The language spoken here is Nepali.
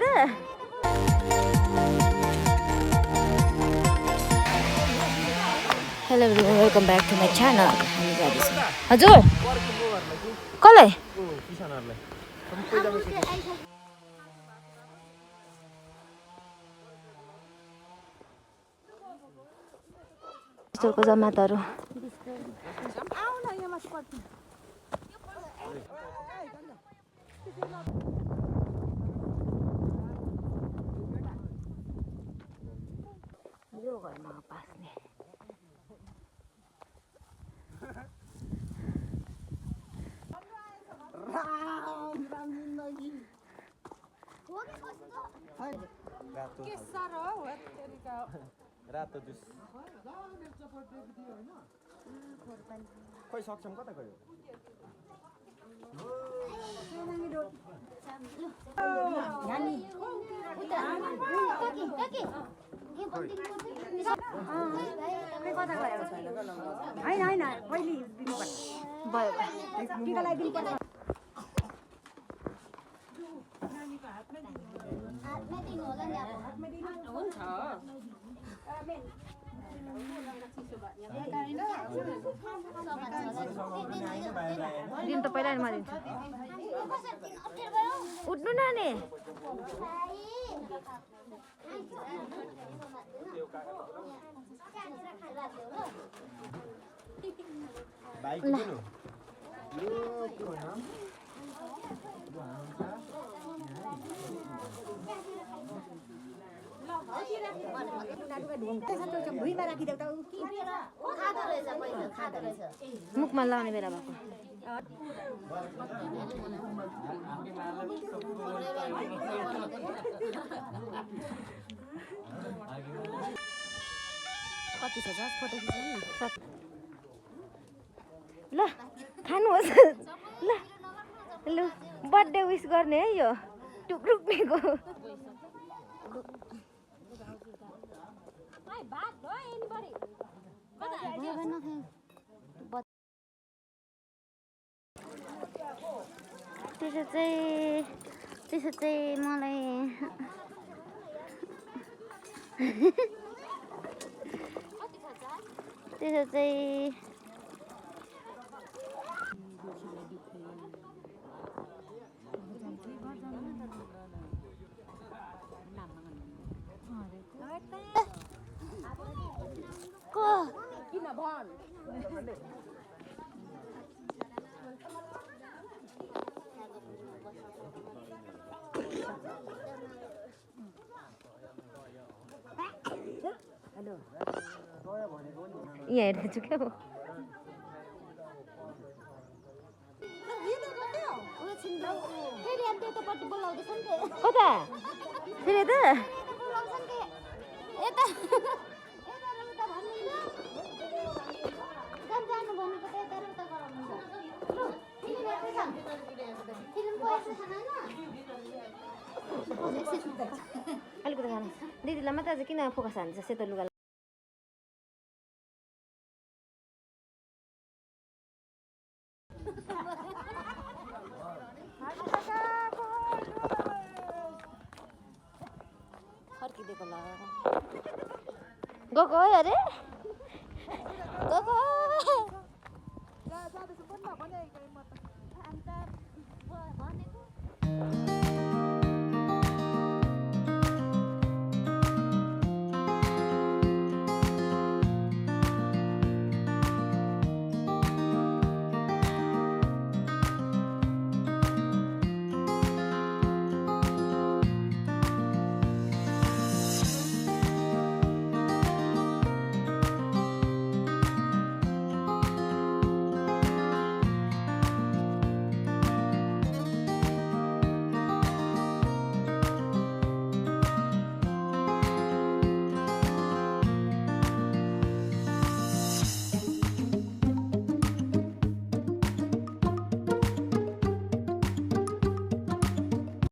त hello everyone welcome back to my channel हामी जाँदैछौँ हजुर कसलाई यस्तोको जमातहरू यो घरमा पास्ने रातो जुस खोइ सक्छौँ कता गयो होइन पहिले दिनुपर्छ दिन त पहिला नि म दिन्छु उठ्नु नानी भुइँमा राखिदेऊ त मुखमा लाउने बेला भएको कति छ फोटो खिच्नु ल खानुहोस् ल लु बर्थडे विस गर्ने है यो टुक्रुक्नेको त्यसो चाहिँ मलाई त्यसो चाहिँ किन भन यहाँ हेर्दैछु क्या हो कता फेरि त अलिकति खानु दिदीलाई मात्रै आज किन फोकस हान्छ सेतो लुगा फर्किदिएको ल गएको है अरे गएको जाँदैछु पनि भनेको